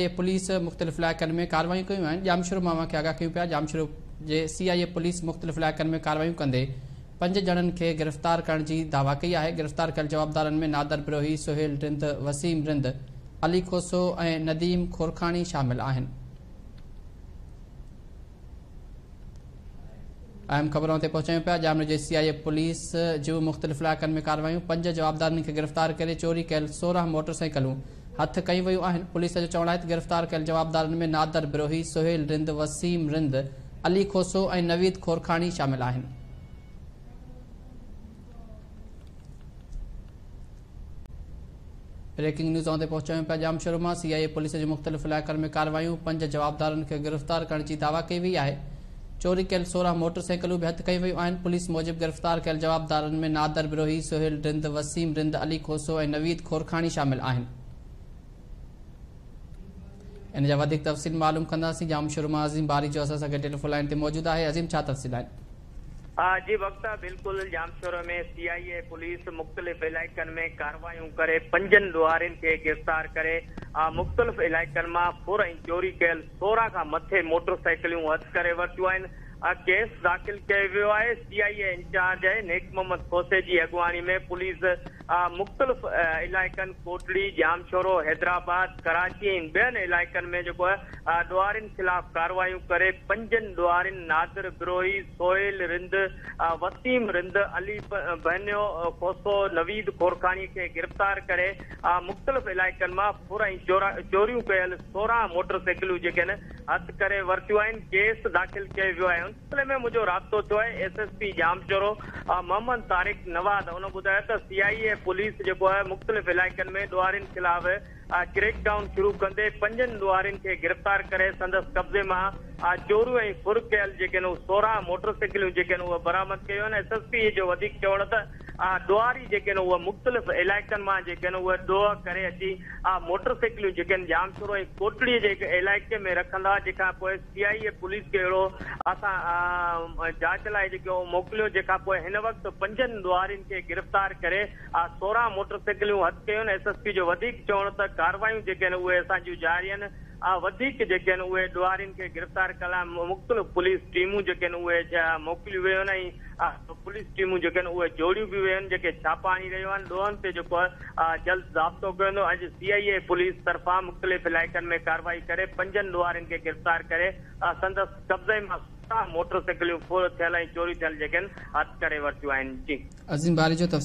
اي police مختلف علائقن ۾ ڪارروايون ڪيون آهن. ڄامشورو مان اوهان کي آگاهه ڪيون پيا. ڄامشورو جي سي آء اي پوليس مختلف علائقن ۾ ڪارروايون ڪندي پنج ڄڻن کي گرفتار ڪرڻ جي دعويٰ ڪئي آهي. گرفتار ڪيل جوابدارن ۾ نادر بروهي، سهيل رند، وسيم رند، علي کوسو ۽ نديم کورکاڻي شامل آهن. اهم خبرون تي پهچايون پيا. ڄامڙي جي سي آء اي پوليس جون مختلف علائقن ۾ ڪارروايون، پنج جوابدارن کي گرفتار ڪري چوري ڪيل 16 موٽر سائيڪلون هٿ ڪيون ويون آهن. پوليس جو چوڻ آهي ته گرفتار ڪيل جوابدارن ۾ نادر بروهي، سهيل رند، وسيم رند، علي کوسو ۽ نويد کورکاڻي شامل آهن. بريڪنگ نيوز اوهان تي پهچايون پيا. ڄامشورو مان سي آء اي پوليس جون مختلف علائقن ۾ ڪارروايون، پنج جوابدارن کي گرفتار ڪرڻ جي دعويٰ ڪئي وئي آهي. چوري ڪيل 16 موٽر سائيڪلون به هٿ ڪيون ويون آهن. پوليس موجب گرفتار ڪيل جوابدارن ۾ نادر بروهي، سهيل رند، وسيم رند، علي کوسو ۽ نويد کورکاڻي شامل آهن. ان جا وڌيڪ تفصيل معلوم ڪنداسين. ڄامشورو مان عظيم باريجو اسان سان گڏ ٽيليفون لائين تي موجود آهي. عظيم، ڇا تفصيل آهن؟ جي وقت بلڪل ڄامشورو ۾ سي آء اي پوليس مختلف علائقن ۾ ڪارروايون ڪري پنجن ڏوهارين کي گرفتار ڪري مختلف علائقن مان ڦر ۽ چوري ڪيل 16 کان مٿي موٽر سائيڪليون هٿ ڪري ورتيون آهن. ڪيس داخل ڪيو ويو آهي. سي آء اي انچارج نيڪ محمد کوسي جي اڳواڻي ۾ پوليس مختلف علائقن ڪوٽڙي، ڄامشورو، حيدرآباد، ڪراچي ۽ ٻين علائقن ۾ جيڪو ڏوهارين خلاف ڪارروايون ڪري پنجن ڏوهارين نادر بروهي، سهيل رند، وسيم رند، علي بهنيو کوسو، نويد کورکاڻي کي گرفتار ڪري مختلف علائقن مان ڦر ۽ چوريون ڪيل 16 موٽر سائيڪلون جيڪي آهن هٿ ڪري ورتيون آهن، ڪيس داخل ڪيو ويو آهي. ان سلسلي ۾ منهنجو رابطو ٿيو آهي S S P Jamshoro Muhammad Tariq Nawaz ان ٻڌايو ته سي آء اي پوليس جيڪو آهي مختلف علائقن ۾ ڏوهارين خلاف ڪريڪ ڊائون شروع ڪندي پنجن ڏوهارين کي گرفتار ڪري سندس قبضي مان چوريون ۽ ڦر ڪيل جيڪي آهن اهي 16 موٽر سائيڪلون جيڪي آهن اهي برآمد ڪيون آهن. ايس ايس پي جو وڌيڪ چوڻ ته ڏوهاري جيڪي آهن اهي مختلف علائقن مان جيڪي آهن اهي ڏوهه ڪري اچي موٽر سائيڪلون جيڪي آهن ڄامشورو ۽ ڪوٽڙي جي علائقي ۾ رکندا جنهن کان پوء سي آء اي پوليس کي اهڙو اسان جاچ لاء جيڪو موڪليو جنهن کان پوء هن وقت پنجن ڏوهارين کي گرفتار ڪري 16 موٽر سائيڪلون هٿ ڪيون آهن. ايس ايس پي جو وڌيڪ چوڻ ته ڪارروايون جيڪي آهن اهي اسان جون جاري آهن وڌيڪ جيڪي آهن اهي ڏوهارين کي گرفتار ڪرڻ لاء مختلف پوليس ٽيمون جيڪي آهن اهي موڪليون ويون آهن ۽ پوليس ٽيمون جيڪي آهن اهي جوڙيون به ويون آهن جيڪي ڇاپا هڻي رهيون آهن ڏوهن تي جيڪو جلد ضابطو ڪيو ويندو. اڄ سي آء اي پوليس طرفان مختلف علائقن ۾ ڪارروائي ڪري پنجن ڏوهارين کي گرفتار ڪري سندس قبضي مان 16 موٽر سائيڪليون ڦر ٿيل ۽ چوري ٿيل جيڪي آهن هٿ ڪري ورتيون آهن. جي. عظيم باريجو تفصيل.